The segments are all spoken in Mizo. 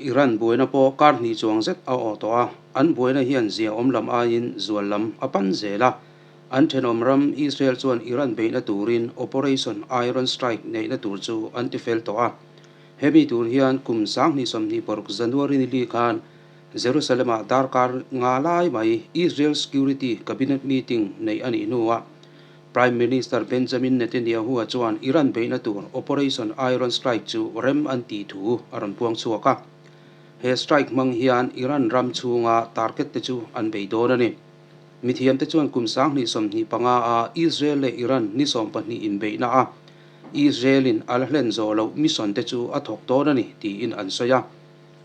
Iran buaina pawh kar hnih chuang zet a awh tawh a, an buaina hian zia awm lam aiin zual lam a pan zel a. An thenawm ram Israel chuan Iran beihna turin Operation Iron Strike neihna tur chu an tifel tawh a. Hemi tur hian kum 2026 January ni li khan Jerusalem-ah darkar nga lai mai Israel Security Cabinet meeting neih a nih hnuah Prime Minister Benjamin Netanyahu-a chuan Iran beihna tur Operation Iron Strike chu rem an tih thu a rawn puang chhuak a. He strike hmang hian Iran ram chhunga target te chu an bei dawn a ni. Mithiamte chuan kum 2025 a Israel leh Iran ni 12 inbeihna a Israel-in a la hlen zawh loh mission te chu a thawk dawn a ni tiin an sawi a.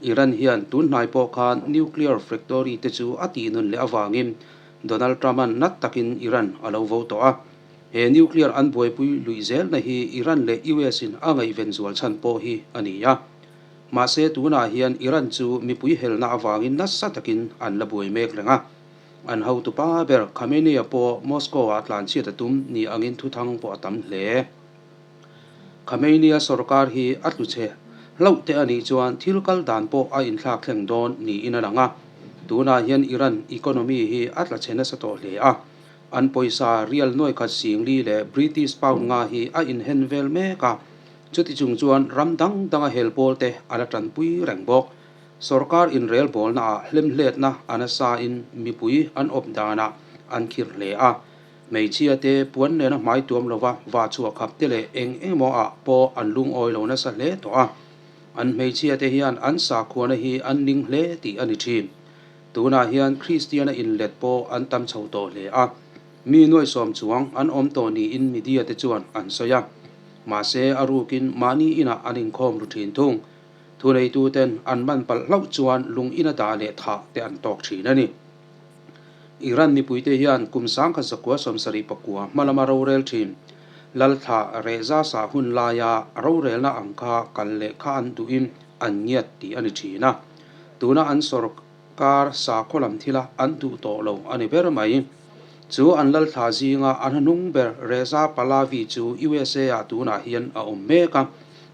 Iran hian tun hnai pawh khan nuclear factory te chu a tihnun leh avangin Donald Trump-a'n nat takin Iran a lo vo tawh a. He nuclear an buaipui luih zelna hi Iran leh US-in a ngaihven zual chhan pawh hi a ni a. Mahse tunah hian Iran chu mipui helna avangin nasa takin an la buai mek reng a. An hotupa ber Khamenei-a pawh Moscow-ah tlanchhiat a tum ni angin thuthang pawh a tam hle. Khamenei-a sorkar hi a tlu chhe hlauh te a nih chuan thil kal dan pawh a inthlak thleng dawn niin a lang a. Tunah hian Iran economy hi a tla chhe nasa tawh hle a. An pawisa rial nuai khat singli leh British pound nga hi a inhen vel mek a. Chuti chung chuan ram dang danga hel pawl te a la tanpui reng bawk. Sorkar inrelbawlnaah hlemhletna a nasain mipui an awp danah an khirh hle a. Hmeichhia te puan nena hmai tuam lova va chhuah khap te leh eng engemaw ah pawh an lungawi lo nasa hle tawh a. An hmeichhia te hian an sakhuana hi an ning hle tih a ni thin. Tunah hian Kristiana inlet pawh an tam chho tawh hle a. Mi nuaihsawm chuang an awm tawh niin media te chuan an sawi a. Mahse a rukin mahni inah an inkhawm ru thin thung. Thuneituten an man palh hlauh chuan lung ina dah leh thah te an tawk thin a ni. Iran mipuite hian kum 1979 hma lama rorel thin Lalthla Reza Shah hun laia rorelna ang kha kal leh kha an duhin an ngiat tih a ni thin a. Tuna an sawrkar sakhaw lam thila an duh tawh lo a ni ber mai. Chu an Lalthla zinga a hnahnung ber Reza Pahlavi chu USA-ah tunah hian a awm mek a,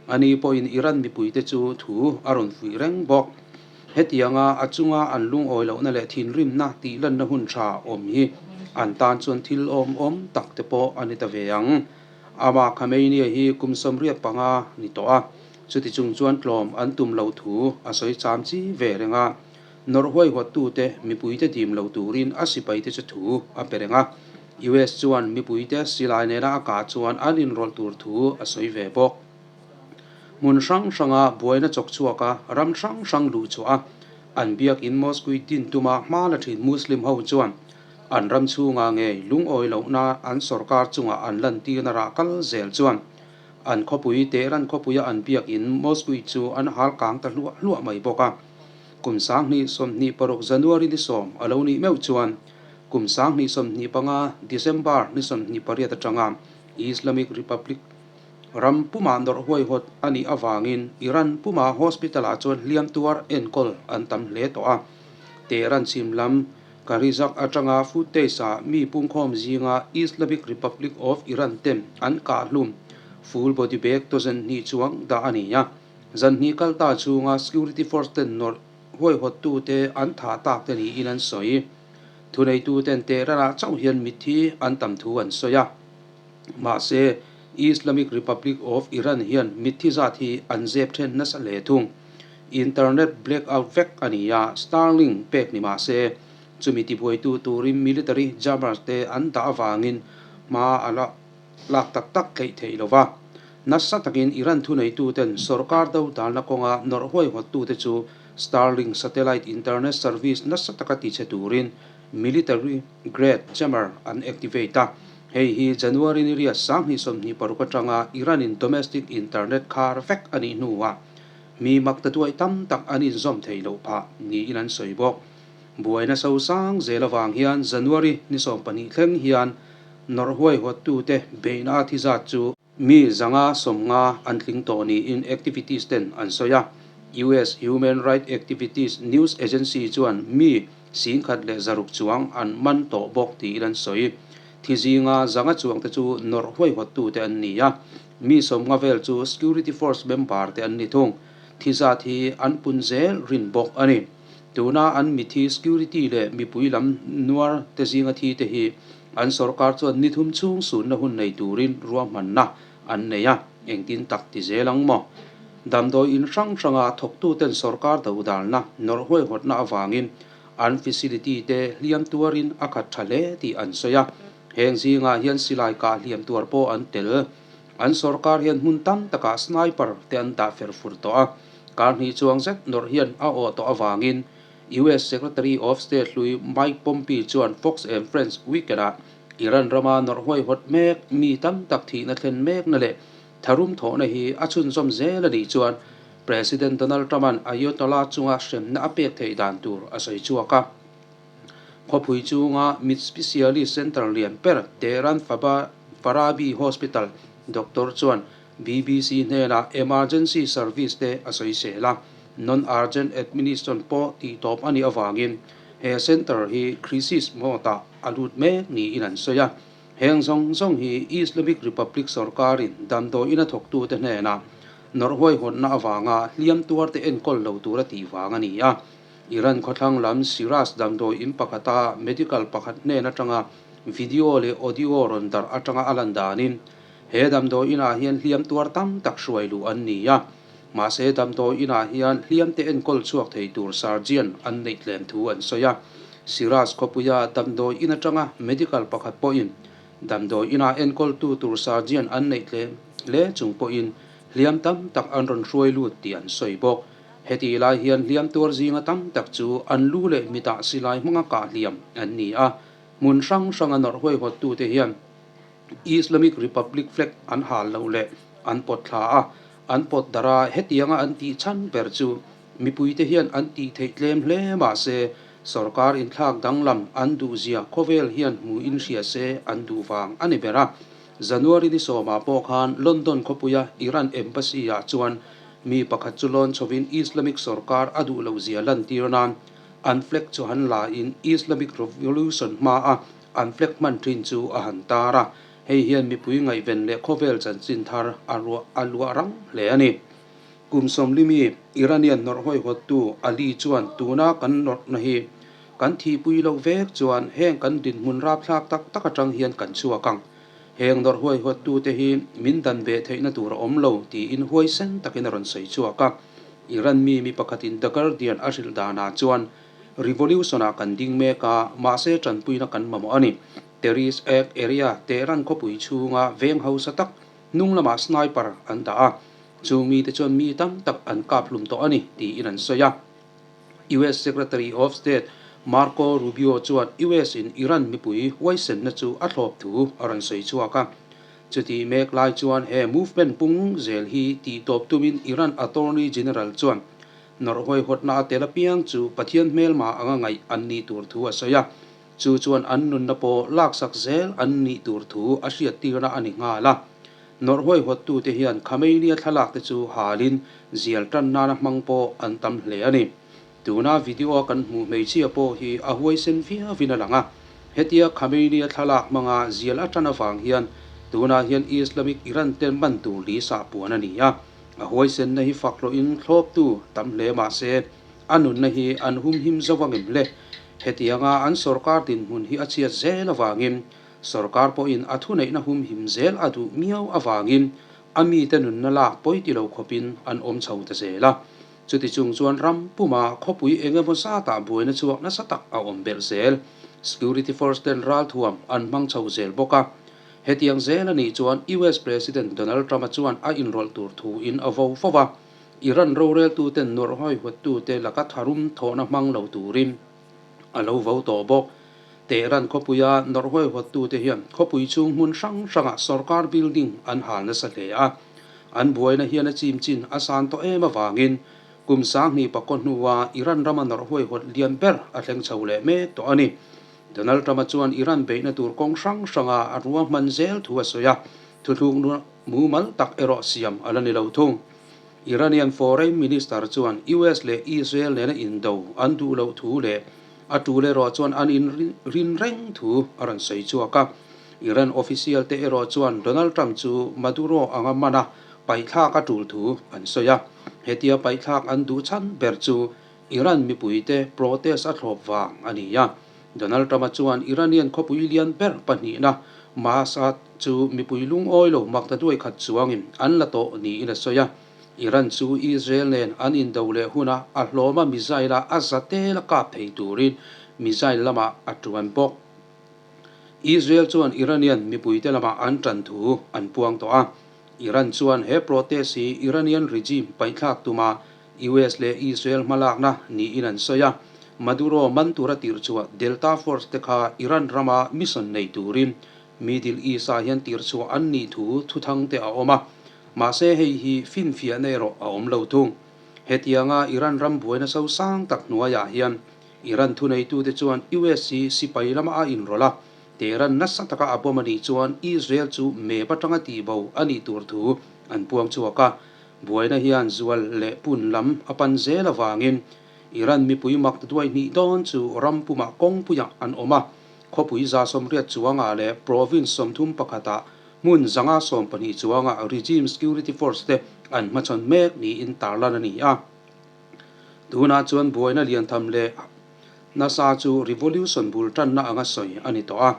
ani pawhin Iran mipuite chu thu a rawn fuih reng bawk. Hetianga a chunga an lungawi lohna leh thinrimna tih lanna hun tha awm hi an tan chuan thil awmawm tak te pawh a ni ta ve ang. Amah Khamenei hi kum 85 ni tawh a, chuti chung chuan tlawm an tum loh thu a sawi cham chi ve reng a. Nawrh huaihawttute mipuite dim lo turin a sipaite chu thu a pe reng a. US chuan mipuite silai nena a kah chuan an inrawlh tur thu a sawi ve bawk. Hmun hrang hranga buaina chawk chhuak a, ram hrang hrang luh chhuah a, an biakin Mosque din tuma hma la thin Muslim ho chuan an ram chhunga ngei lungawi lohna an sorkar chunga an lantirna rah kal zel chuan an khawpui Tehran khawpuia an biakin Mosque chu an hal kang ta hluah hluah mai bawk a. Kum 2026 January ni 10 a lo nih meuh chuan kum 2025 December ni 28 atanga Islamic Republic Ram pumah nawrh huaihawt a nih avangin Iran puma hospital-ah chuan hliam tuar enkawl an tam hle tawh a. Tehran chhim lam Kahrizak atanga footage-ah mi pungkhawm zinga Islamic Republic of Iran ten an kah hlum full body bag dozen hnih chuang dah a ni a. Zan hnih kal ta chhunga security force ten nawrh huaihawttute an thah tak te niin an sawi. Thuneituten Tehran-ah chauh hian mitthi an tam thu an sawi a. Mahse, Islamic Republic of Iran hian mitthi zat hi an zep then nasa hle thung. Internet blackout vek a ni a, Starlink pek ni mah se, chumi tibuaitu turin military jammers te an dah avangin hma a la lak tak tak theih theih lo va. Nasa takin Iran thuneituten sorkar dodalna kawnga nawrh huaihawttute chu Starlink satellite internet service nasa taka tichhe turin military grade jammer an activate a. Hei hi January ni riat 2026 atanga Iran-in domestic internet khar vek a nih hnuah mi mak ta duai tam tak an inzawm thei loh phah niin an sawi bawk. Buaina so sang zel avang hian January ni 12 thleng hian nawrh huaihawttute beihna a thi zat chu mi 150 an tling tawh niin activities ten an sawi a. US Human Rights Activities News Agency chuan mi 1100 chuang an man tawh bawk tiin an sawi. Thi zinga 100 chuang te chu nawrh huaihawttute an ni a, mi 50 vel chu security force member te an ni thung. Thi zat hi an pun zel rin bawk a ni. Tuna an mithi security leh mipui lam nuar te zinga thi te hi an sorkar chuan ni thum chhung sunna hun nei turin ruahmanna an nei a, engtin tak ti zel ang maw? Damdawi in hrang hranga thawktuten sorkar dodalna nawrh huaihawtna avangin an facility te hliam tuarin a khat tha hle tih an sawi a, heng zingah hian silai kah hliam tuar pawh an tel. An sorkar hian hmun tam takah sniper te an dah fer fur tawh a, kar hnih chuang zet nawrh hian a awh tawh avangin US Secretary of State hlui Mike Pompeo chuan Fox and Friends Weekend-ah Iran rama nawrh huaihawt mek mi tam tak thihna thlen mekna leh tharum thawhna hi a chhunzawm zel a nih chuan President Donald Trump-a'n Ayatollah chunga hremna a pek theih dan tur a sawi chhuak a. Khawpui chunga mit specialist center lian ber Tehran Farabi Hospital doctor chuan BBC hnenah emergency service te a sawi sel a, non-urgent admission pawh tihtawp a nih avangin he center hi crisis mode-ah a lut mek niin an sawi a. Heng zawng zawng hi Islamic Republic sorkarin damdawiin a thawktute hnenah nawrh huaihawtna avanga hliam tuarte enkawl lo tura tih vang a ni a. Iran khawthlang lam Shiraz damdawi in pakhata medical pakhat hnen atanga video leh audio rawn darh atanga a lan danin he damdawi inah hian hliam tuar tam tak hruai luh an ni a. Mahse damdawi inah hian hliamte enkawl chhuak thei tur surgeon an neih tlem thu an sawi a. Shiraz khawpuia damdawi in atanga medical pakhat pawhin damdawi inah enkawltu tur surgeon an neih tlem hle chung pawhin hliam tam tak an rawn hruai lut tih an sawi bawk. Heti lai hian hliam tuar zinga tam tak chu an lu leh mitah silai hmanga kah hliam an ni a, hmun hrang hranga nawrh huaihawttute hian Islamic Republic flag an hal loh leh an pawt thla a, an pawt darh a, hetianga an tih chhan ber chu mipuite hian an tih theih tlem hle mah se sorkar inthlak danglam an duhzia khawvel hian hmuin hria se an duh vang a ni ber a. January ni sawmah pawh khan London khawpuia Iran Embassy-ah chuan Mi pakhat chu lawn chhovin Islamic sorkar a duh loh zia lantir nan an flag chu han la in Islamic Revolution hma a an flag hman thin chu a han tar a, hei hian mipui ngaihven leh khawvel chanchin thar a ruah a luah rang hle a ni. Kum sawmlimi Iranian nawrh hawihawttu Ali chuan tuna kan nawrhna hi kan thihpui loh vek chuan heng kan dinhmun rapthlak tak tak atang hian kan chhuak ang. Heng nawrh huaihawttute hi min dan ve theihna tur a awm lo tiin huaisen takin a rawn sawi chhuak a. Iran mi mi pakhatin The Guardian a hrilh danah chuan, Revolution-ah kan ding mek a, mahse tanpuina kan mamawh a ni. Terrace Egg area Tehran khawpui chhunga veng hausa tak hnung lamah sniper an dah a, chung mite chuan mi tam tak an kap hlum tawh a ni tiin an sawi a. US Secretary of State Marco Rubio chuan US in Iran mipui huaisenna chu a thlawp thu a rawn sawi chhuak a. Chutih mek lai chuan he movement pung zel hi tihtawp tumin Iran Attorney General chuan nawrh huaihawtna a tel apiang chu Pathian hmelma anga ngaih an nih tur thu a sawi a. Chu chuan an nunna pawh laksak zel an nih tur thu a hriattirna a ni nghal a. Nawrh huaihawttute hian Khamenei-a thlalak te chu halin zial tan nana hmang pawh an tam hle a ni. Tuna video-a kan hmuh hmeichhia pawh hi a huaisen viauin a lang a. Hetia Khamenei-a thlalak hmanga zial a tan avang hian tunah hian Islamic Iran te man tur li sah puan a ni a. A huaisenna hi fak hlawhin thlawptu tam hle mah se a nunna hi an humhim zo angem le? Hetianga an sorkar dinhmun hi a chhiat zel avangin Sorkar pawhin a thuneihna humhim zel a duh miau avangin a mite nunna lak pawi ti lo khawpin an awm chho ta zel a. Chuti chung chuan ram puma khawpui eng emaw zatah buaina chhuak nasa tak a awm belh zel. Security force ten ralthuam an hmang chho zel bawk a. Hetiang zel a nih chuan US President Donald Trump-a chuan a inrawlh tur thuin a vo fo va, Iran roreltuten nawrh hawihuattute laka tharum thawhna hmang lo turin a lo vo tawh bawk. Tehran khawpuia nawrh huaihawttute hian khawpui chhung hmun hrang hrangah sorkar building an hal nasa hle a. An buaina hian a chim chin a san tawh em avangin kum sanghnih pakua hnua Iran rama nawrh huaihawt lian ber a thleng chho leh mek tawh a ni. Donald Trump-a chuan Iran beihna tur kawng hrang hranga a ruahman zel thu a sawi a, thuthlukna mumal tak erawh siam a la ni lo thung. Iranian Foreign Minister chuan US leh Israel nena indo an duh loh thu leh a tul erawh chuan an in rin reng thu a rawn sawi chhuak a. Iran official te erawh chuan Donald Trump chu Maduro anga man a Paihthlak a tul thu an sawi a, hetia paihthlak an duh chhan ber chu Iran mipuite protest a thlawp vang a ni a. Donald Trump-a chuan Iranian khawpui lian ber pahnihna Mashhad chu mipui lungawi lo makta duai khat chuangin an la tawh niin a sawi a. Iran chu Israel nen an indo leh huna a hlawma missile-a a za tel a kap thei turin missile lamah a tuan bawk. Israel chuan Iranian mipuite lamah an tan thu an puang tawh a. Iran chuan he protest hi Iranian regime paihthlak tuma US leh Israel hmalakna niin an sawi a. Maduro man tura tirh chhuah Delta Force te kha Iran rama mission nei turin Middle East-ah hian tirh chhuah an nih thu thuthang te a awm a. Mahse hei hi finfiahna erawh a awm lo thung. Hetianga Iran ram buaina so sang tak hnuaiah hian Iran thuneitute chuan US hi sipai lama a inrawlh a, Tehran nasa taka a bawm a nih chuan Israel chu map atanga tihbo a nih tur thu an puang chhuak a. Buaina hian zual leh pun lam a pan zel avangin Iran mipui mak duai hnih dawn chu ram pumah kawngpuiah an awm a, khawpui 180 chuangah leh province 31ah hmun 112 chuangah regime security force te an hmachhawn mek niin tarlan a ni a. Tunah chuan buaina liantham leh nasa chu revolution bul tanna anga sawi a ni tawh a.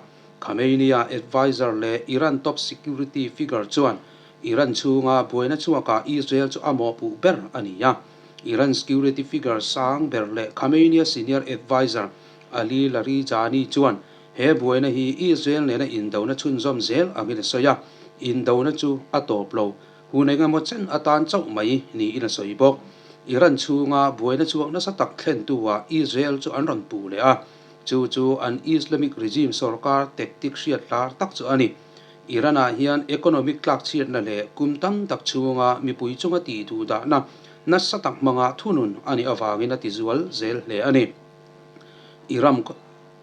Khamenei-a adviser leh Iran top security figure chuan Iran chhunga buaina chhuakah Israel chu a mawhpuh ber a ni a. Iran security figure sang ber leh Khamenei-a senior adviser Ali Larijani chuan he buaina hi Israel nena indona chhunzawm zel angin a sawi a, indona chu a tawp lo. Hun engemaw chen atan chauh mai niin a sawi bawk. Iran chhunga buaina chhuak nasa tak thlentu ah Israel chu an rawn puh leh a, chu chu an Islamic regime sorkar tactic hriat hlar tak chu a ni. Iran ah hian economic tlakchhiatna leh kum tam tak chhunga mipui chunga tih duh dahna nasa tak hmanga thunun a nih avangin a ti zual zel hle a ni. Iram.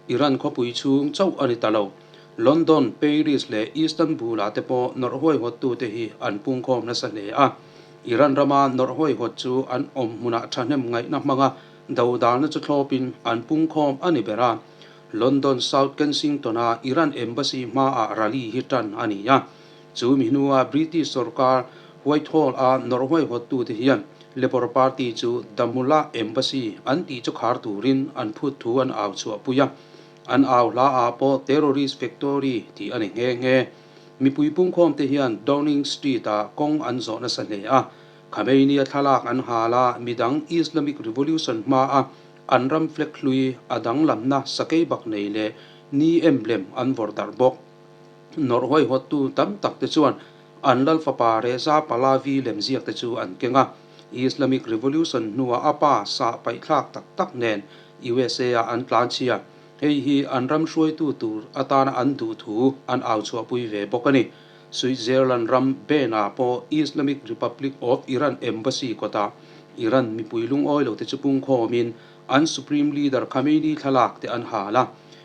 Iran khawpui chhung chauh a ni ta lo. London, Paris leh Istanbul-ah te pawh nawrh huaihawttute hi an pungkhawm nasa hle a. Iran rama nawrh huaihawt chu an awm hmunah thahnem ngaihna hmanga dodalna chu thlawpin an pungkhawm a ni ber a. London South Kensington-a Iran Embassy hmaah rally hi tan a ni a. Chu mi hnua British sorkar Whitehall-a nawrh huaihawttute hian Labour Party chu The Mullah Embassy an tih chu khar turin an phut thu an au chhuahpui a. An au hla ah pawh Terrorist Factory tih a ni nghe nghe. Mipui pungkhawmte hian Downing Street-ah kawng an zawh nasa hle a. Khamenei-a thlalak an hal a, midang Islamic Revolution hmaa an ram flag hlui a danglamna sakei bak nei leh ni emblem an vawrh darh bawk. Nawrh huaihawttu tam tak te chuan an lal fapa Reza Pahlavi lemziak te chu an keng a. Islamic Revolution hnuah a pa sah paihthlak tak tak nen USA ah an tlanchhia. Hei hi an ram hruaitu tur atana an duh thu an au chhuahpui ve bawk a ni. Switzerland ram Bern-ah pawh Islamic Republic of Iran Embassy kawtah Iran mipui lungawi lo te chu pungkhawmin an Supreme Leader Khamenei thlalak te an hal a.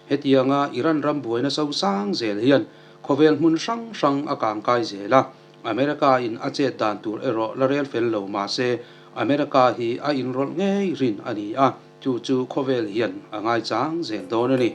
Hetianga Iran ram buaina so sang zel hian khawvel hmun hrang hrang a kangkai zel a, America in a chet dan tur erawh la rel fel lo mah se America hi a inrawlh ngei rin a ni a, chu chu khawvel hian a ngaichang zel dawn a ni.